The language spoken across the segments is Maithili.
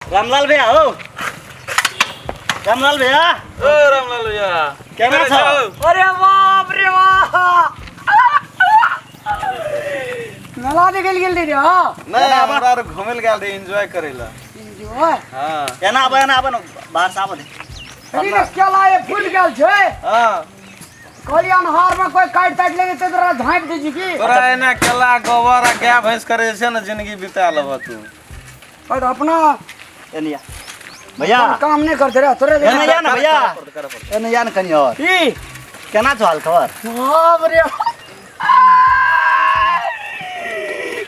रामलाल भैया हो, रामलाल भैया। ओ रामलाल भैया, केना छौ? अरे बाप रे बाप, मेला देखे गेल रही रे? हाँ। नहीं, हमरा आर घूमे ल गेल रही, एंजॉय करे ला। एंजॉय? हाँ। एना आबे, एना आबे ने, बाहर से आबे दे। अरे ने केला ये फूल गेल छै। हाँ। कहलियै अन्हार में कोई काटि ताटि ले जेतै तोरा झाँपि दै छी की। तोरा एना केला गोबर आ गाय भैंस करे छै ने, जिंदगी बिता लेबह तू। और अपना एने आ भैया। अपन काम नहीं करते रे तोरे। एने आ ना भैया, करे पड़तै। एने आ ना कनी और। की? केना छौ हाल खबर? बाप रे,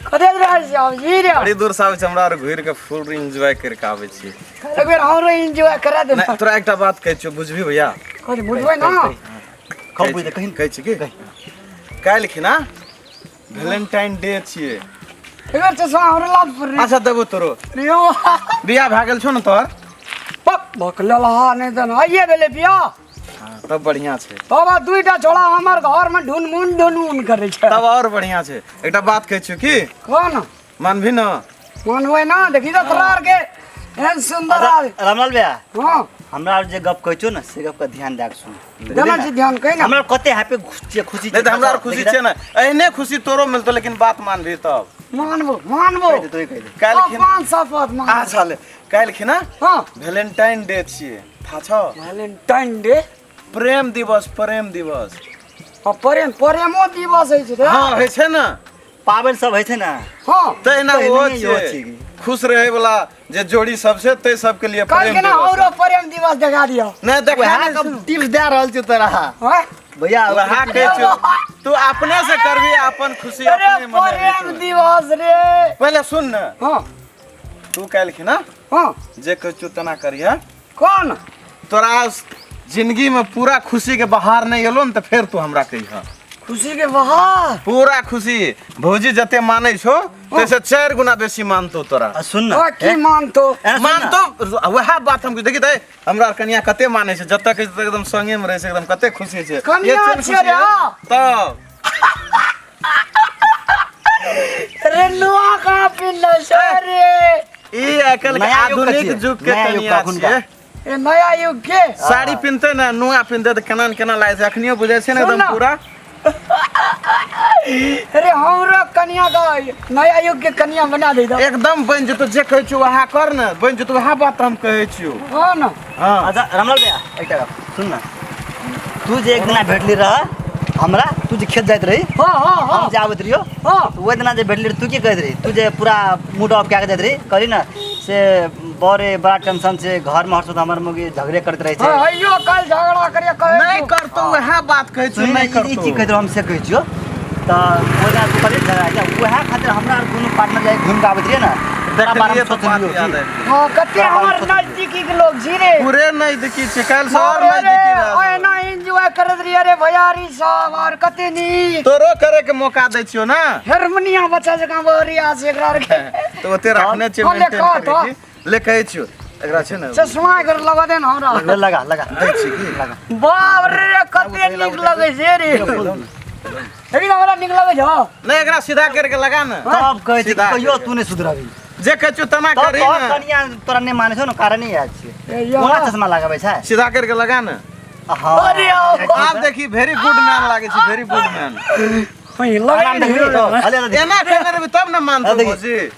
कते रहै छी हम जी रे? बड़ी दूर से आबै छै, हमरा आर घुरि के फुल एंजॉय कर के आबै छी। एक बेर हमरो एंजॉय करा दे। नहीं, तोरा एकटा बात कहै छियौ, बुझबी भैया? कथी बुझबै ना? खूब बुझ दे कहीं। कहै छी कि काल्हि खिना वैलेंटाइन डे छियै। एक बेर चश्मा हमरो लाभ पर रे। अच्छा, देबो तोरो। रे वाह। बियाह भए गेल छौ ने तोहर? पक भकलल हा नहीं तऽ आइए भेलै बियाह। हाँ, तब बढ़िया छै। तब दुईटा छोड़ा हमर घर में ढुन मुन ढुन मुन करै छै। तब और बढ़िया छै। एकटा बात कहै छियौ कि कह न। मानभी न? मानबै ना, देखी तऽ तोरा आर के एहन सुंदर आदमी। रामलाल भैया। हाँ। हमरा आर जे गप कहै छौ ने, से गप के ध्यान दए के सुन। देना छी ध्यान, कहि ना। हमरा कते हैप्पी खुशी खुशी। नहीं तऽ हमरा आर खुशी छै ने, एहने खुशी तोरो मिलतौ, लेकिन बात मानभी तब। मानबो मानबो। कहि दे, तोही कहि दे। काल्हि खिन अपन शपथ मान। अच्छा ले, काल्हि खिना हाँ। वैलेंटाइन डे छियै, था छौ? Valentine day? प्रेम दिवस, प्रेम दिवस। हाँ, प्रेम प्रेमो दिवस होइ छै रे? हाँ, होइ छै ने। पाबनि सब होइ छै ने। हाँ। तहिना तहिना ओहो इहो छियै। छियै। खुश रहै वाला जे जोड़ी सब छै, ताहि सबके लिए कल प्रेम के ना दिवस। औरो प्रेम दिवस देखा दियो। नहीं देखा वएह नहीं। के टिप्स दए रहल छियौ तोरा। हाँ? भैया। वएह कहै छियौ, तू अपने से करबी अपन खुशी। अरे अपने मनेबी प्रेम तू। दिवस रे। पहिले सुन ने। हाँ। तू काल्हि खिना हाँ। जे कहै छियौ तेना करिहे। कौन? तोरा जिंदगी में पूरा खुशी के बहार नहीं एलो ने तऽ फेर तू हमरा कहिह। खुशी के बहार? पूरा खुशी, भौजी जते मानै छौ तैसे 4 गुना बेसी मानतो तोरा। आ सुन ने। हाँ, की मानतो? एना सुन ने। मानतो, वएह बात हम देखी तऽ हमरा आर कनिया कते मानै छै, जतऽ कहै छै ततऽ एकदम संगे में रहै छै, एकदम कते खुशी छै। कनिया ये छै ने छियै खुशी रे, हाँ। तब अरे नुआ कहाँ पिन्हले छै रे? ई आइ काल्हि के नया युग के आधुनिक छियै। युग के नया युग कनिया के अखुनका। छियै। ए नया युग के साड़ी पिन्हते ने, नुआ पिन्हते तऽ केना ने केना लागै छै, अखनियो बुझै छै ने सुन एकदम ना। पूरा। अरे हमरो कनिया का नया युग के कनिया बना दे दो। एकदम बनि जेतौ, जे कहै छियौ वएह कर ने, बनि जेतौ, वएह बात हम कहै छियौ। हाँ ना। हाँ। अच्छा रामलाल भैया, एकटा गप सुन ना, तू जे एक दिना भेटली रह हमरा, तू जे खेत जाइत रही, हाँ हाँ हाँ। हम जे आबैत रहियो, हाँ। तऽ ओहि दिना जे भेटली रही, तू की कहैत रही? तू जे पूरा मूड ऑफ कए के जाइत रही, कहली ने से बड़े बड़ा टेंशन छै घरमे, हर हमर मुगी झगड़े करैत रहै छै। हाँ, अइयो कल झगड़ा करिए कहे। नहि करतौ, वएह बात कहै छियौ। सुन नहि ई चीज करतौ। कहैत रहो, हम से कहै छियौ तऽ ओहि दिना तू कहली झगड़ा होइ छै, उएह खातिर हमरा आर दुनू पार्टनर जाइ घुमि कऽ आबैत रहियै ने, तोरा बारेमे देखलियै तऽ बात सोचलियौ याद की आबि गेल। हाँ, कते हमर नजदीकी के लोग छी रे। पूरे नजदीकी छै, काल्हि से और बाप रे, नजदीकी भए जेबै। ओहिना एंजॉय करैत रहियै रे भैयारी सब, और कते नीक। तोरो करे के मौका दै छियौ ने। हारमोनिया बच्चा जकाँ बहरिया छै एकरा आर के। तऽ ओते रखने छियै हँ, ले मेंटेन कह करके तऽ। की। ले कहै छियौ, एकरा छै ने। चश्मा एकर लगा दे ने हमरा। ले, लगा लगा। दै छी की? लगा। बाप रे, कते नीक लगै छै रे, लेकिन हमरा नीक लगै छौ। नहि, एकरा सीधा करके लगा ने। तब कहै छी सीधा कहियो करके। तू नहि सुधरबी। जे कहै छियौ तेना तब करही तोहर ने। कनिया तोरा नहि मानै छौ ने, कारण इएह छियै। ए, यौ। कोना चश्मा लगाबै छै? सीधा करके लगा ने। हाँ। अरे आब देखी, वेरी गुड मैन लागै छै, वेरी गुड मैन। लगै आराम देखबी तो हले हले। एना केने रहबी तब ने मानतौ। देखी। भौजी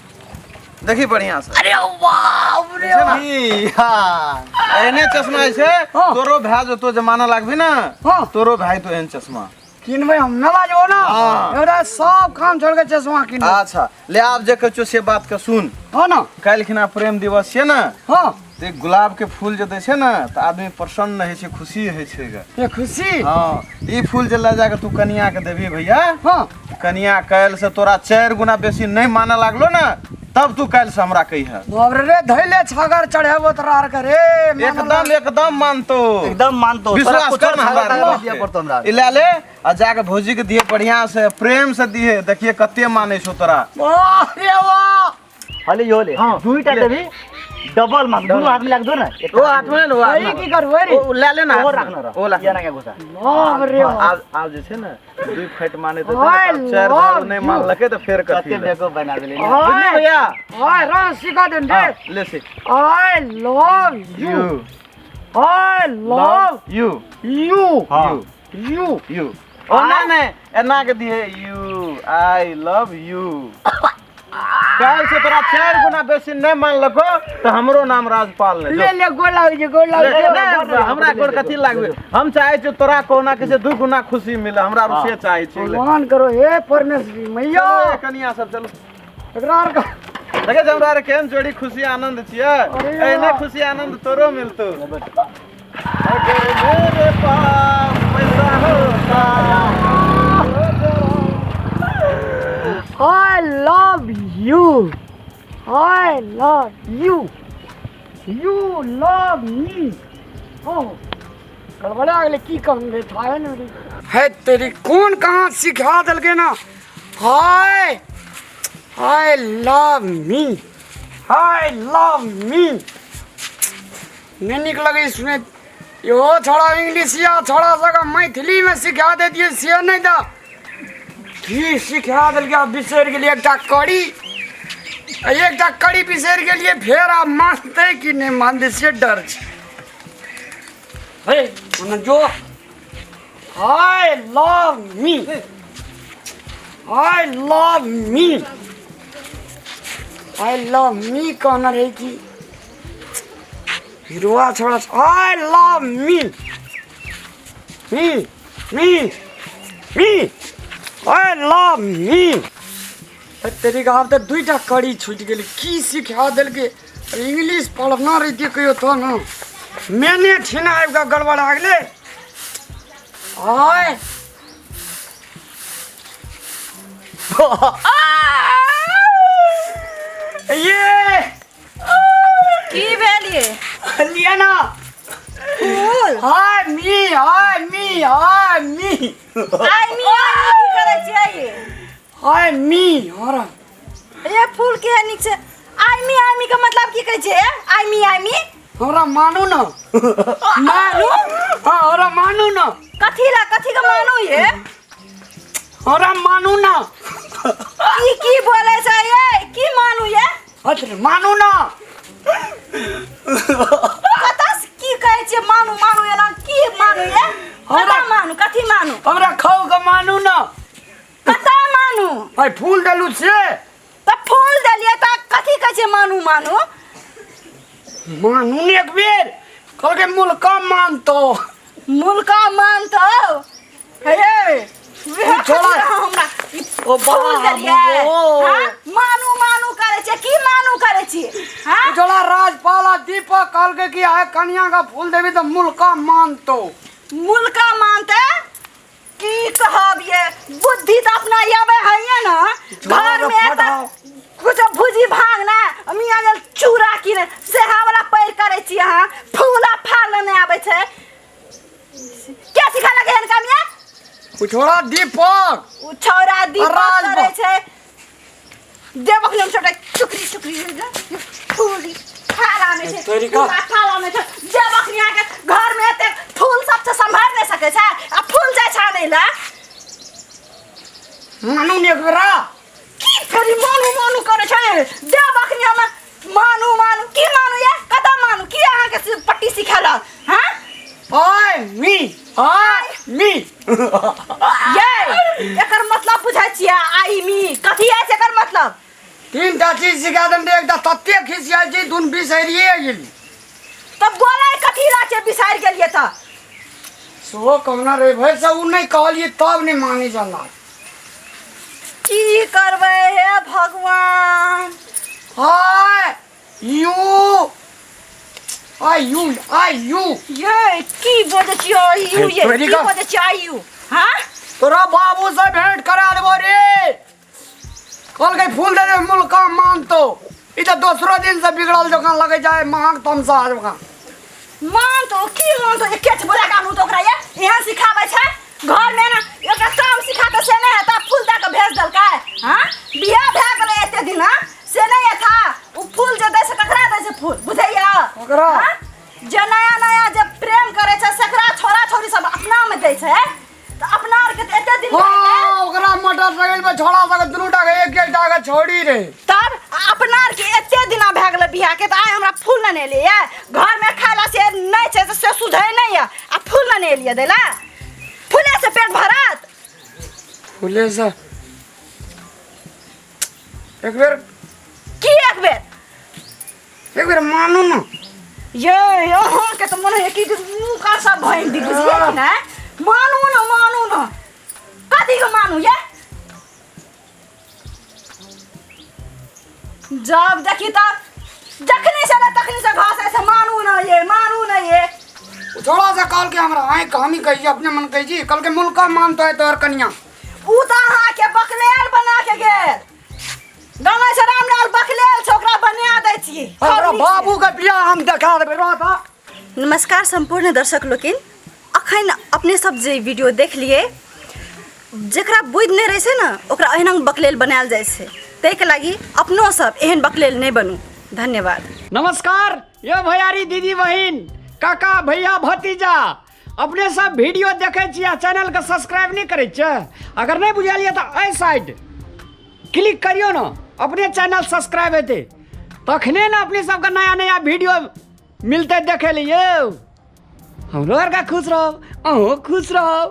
देखी बढ़िया से। अरे बाप रे। ई, हाँ। एहने चश्मा जे छै हाँ। तोरो भए जेतौ, जे मानऽ लागबी ने। हाँ। तोरो भाई तो एहन चश्मा किनबै हम, मेला जेबो ना। हाँ। एउटा सब काम छोड़ के चश्मा किनबै। अच्छा ले, आब जे कहै छियौ से बात के सुन। हाँ ना। काल्हि खिना प्रेम दिवस छियै ने। हाँ। तऽ गुलाब के फूल जे दै छै ने तऽ आदमी प्रसन्न होइ छै, खुशी होइ छै गे। ये खुशी? हाँ, ई फूल जे लए जाके तू कनिया के देबही भैया। हाँ। कनिया काल्हि से तोरा 4 गुना बेसी नहि मानऽ लागलो ने, तब तू काल्हि से हमरा कहिह। बाप रे रे, धैले छागर चढ़ेबो तोरा आर के रे। एकदम एकदम मानतो। एकदम मानतो तोरा। विश्वास कुछो कर ना छागर हमरा तागर बात दिअ पे। पड़तो हमरा। ई लए ले आ जाके भौजी के दिहे, बढ़िया से प्रेम से दिहे, देखिए कते मानै छौ तोरा। वाह रे वाह। हले यो ले। हाँ, दुईटा ले। देबी डबल मान दुनु हाथ में लाग दो ना। ओ हाथ में ने, ओ हाथ ई में। की करबै रे? ओ ले ले ना ओहो हाथ में। राखना रह। ओ राखना। ये ना क्या घुसा। बाप रे बाप। आब जे छै ने दुई फैट माने तऽ I चारि love झाड़ू नहि you. मानलकै तऽ फेर कथी कते ले। बेवकूफ बना देली ने। ओए, बुझली भैया? ओए राम सिखा देन रे। हाँ, ले सीख। I love you. You I love you you. हाँ। You. You ओ नहीं नहीं एना के दिहे you I love you. काल से तोरा 4 गुना बेसी नहीं मानलको तऽ हमरो नाम राजपाल ने। ले ले गोर लागै छै, गोर लागै ले, छै। ले, हमरा गोर कथी लागबे, हम चाहे छियै तोरा कोना के से 2 गुना खुशी मिले, हमरा आर से चाहे छियै। ले। भगवान करो हे परमेश्वरी मैया। चलो, ए, कनिया सब चलू। एकरा आर का- देखै छै हमरा आर केहन जोड़ी खुशी आनंद छियै। अरे एहने वाह। खुशी आनंद तोरो मिलतो। अगर मेरे पास पैसा होता। I love you. I love you. You love me. Oh, गड़बड़ा गेलै की कहूँ रे थाहे ने रे। है तेरी कोन कहाँ सिखा देलकै ना। हाय I love me. I love me. नहि नीक लगै सुनैत इहो छोड़ा इंग्लिशिया छोड़ा सबके मैथिलीमे सिखा दैतियै से नहि तऽ की सिखा देलकै। आब बिसरि गेलियै एकटा कड़ी, एकटा कड़ी बिसरि गेलियै, फेर आब मानतै कि नहि मानतै से डर छै। हे ओने जो I love me, I love me, I love me कहने रहै कि हिरोआ छोड़ा। I love me me me me I love me. तेरी आब तऽ दुईटा कड़ी छूटि गेलै। की सिखा देलकै? इंग्लिश पढ़ना रहितियै कहियो तो ने मैंने ठिना आबि कऽ गड़बड़ा गेलै। आय ये की भेल ये? लिया ना फूल। हाय मी, हाय मी, हाय मी। आइ मी आइ मी की करै छियै ये? हाय मी हरा। ये फूल के नीक छै। आइ मी के मतलब की कहै छियै? आइ मी आइ मी हमरा मानू ना। मानू? हाँ हमरा मानू ना। कथी ला, कथी के मानू ये? हमरा मानू ना। की की बोलै छै ये? की मानू ये? अच्छा मानू ना। कतऽ से की कहै छियै मानू मानू एना की मानू ये? हमरा- कतऽ मानू, कथी मानू? हमरा खाउ के मानू ना। कतऽ मानू? अरे फूल देलू से। तऽ फूल देलियै तऽ कथी कहै छियै मानू मानू? मानू ने एक बेर कहलकै मुल्का मानतो। मुल्का मानतो? हे ई छोड़ा। हमरा ई ओ फूल बाबू, देलियै। ओ। हाँ? मानू मानू करै छियै, की मानू करै छियै? हाँ? छोड़ा राजपाल आ दीपक कहलकै कि आइ कनिया के फूल देबी तऽ मुल्का मानतो। मुल्का मानते? की कहब ये बुद्धि तऽ अपना आबै है ना। घर में तऽ कुछ भुजी भांग ना मियाँ गेल चूड़ा किने सेहा वाला पैर करै छी अहाँ, फूला फाड़ नहि आबै छै। के सिखेलक एहन काम ये? ओ छोड़ा दीपक। ओ छौड़ा दीपक राज करै छै। देबक नाम छोटा चुकरी चुकरी फूल फाड़ आनै छै, तोरी का- फूला फाड़ आनै छै। देबक यहाँ के घर में एते फूल सब छै, सम्हारि नहि सकै छै आ फूल जाइ छै आनै लए। मानू ने एक बेरा। की फेरि मानू मानू करै छै? देबक नि हम मानू मानू की मानू ये? कतऽ मानू? की अहाँके पट्टी सिखेलक? हाँ? आय मी, आय मी। ये एकर मतलब बुझै छियै? आई मी कथी अछि एकर मतलब? तीनटा चीज सिखा देम रे, एकटा तते खिसियाइ छै दुन बिसरिए गेली। तऽ बोलै कथी ला छै बिसरि गेलियै तऽ? सेहो कहना रे भरि से उ नहि कहलियै तब नहि मानै छै हमरा। की करबै हे भगवान? हाय you, I you, I you. ये की बजै छियै यू ये? तोरी की का- बजै छियै आई यू? हाँ? तोरा बाबू से भेंट करा देबो रे। कहलकै फूल दे दे मुल्का मानतो। ई तऽ दोसरो दिन से बिगड़ल जकाँ लगै छै, महग तमसा जकाँ। मानतो की मानतो? एके छै बोला के आनू तऽ ओकरा ये एहन सिखाबै छै घर में ना, एकरा काम सिखाते से नहि हेतै, फूल दए के भेज देलकै। हाँ? बियाह भए गेलै एते दिन, हाँ? से नहीं था उ फूल जे दै छै ककरा दै छै फूल बुझैया ककरा? हाँ? जे नया नया जे प्रेम करे छै सेकरा छोरा छोरी सब अपना में दै छै तऽ अपना आर के तऽ एते दिन भए गेल। हाँ ओकरा मोटरसाइकिल पे छोड़ा सके दुनू टा के एक एक टा के छोड़ी रे। तब अपना आर के एते दिना भए गेलै बियाह के तऽ आइ हमरा फूल ने एलियै घर में खाय ला से नहि छै से सुझै नहि यऽ आ फूल ने एलियै दै ला फूले से पेट भरत। फूले से एक बेर की एक बेर? एक बेर मानू ना। ये अहाँ के तऽ मन होइए कि मुँह का सब भरि दी बुझलियै कि नहि? मानू ना मानू ना कथी के मानू ये? जब देखी तब जखनी से तखनी से घास ऐसे मानू ना ये मानू ना ये। थोड़ा सा कल के हमरा आए कहानी कही अपने मन कही जी कल के मुल्का मानता है तोहर कनिया। उ तऽ अहाँके बकलेल बना के गेल गाँव से रामलाल बकलेल छै ओकरा बना दै छी। हमरा बाबू के बियाह हम देखा देबै रह। नमस्कार सम्पूर्ण दर्शक लोकिन, अखन अपने सब जे वीडियो देख लिए जकरा बुद्धि नहीं रहे छै ने ओकरा एहिना बकलेल बनायल जाइ छै, ताहिके लागि अपनो सब एहन बकलेल नहीं बनू। धन्यवाद। नमस्कार यो भैयारी दीदी बहिन काका भैया भतीजा, अपने सब वीडियो देखे छी आ चैनल के सब्सक्राइब नहीं करै छियै? अगर नहीं बुझल ये तो एहि साइड क्लिक करियो ना, अपने चैनल सब्सक्राइब हेतै तखने ना अपने सबके नया नया वीडियो मिलते देखे लिए। हमरो आरके खुश रहब, अहूँ खुश रहब।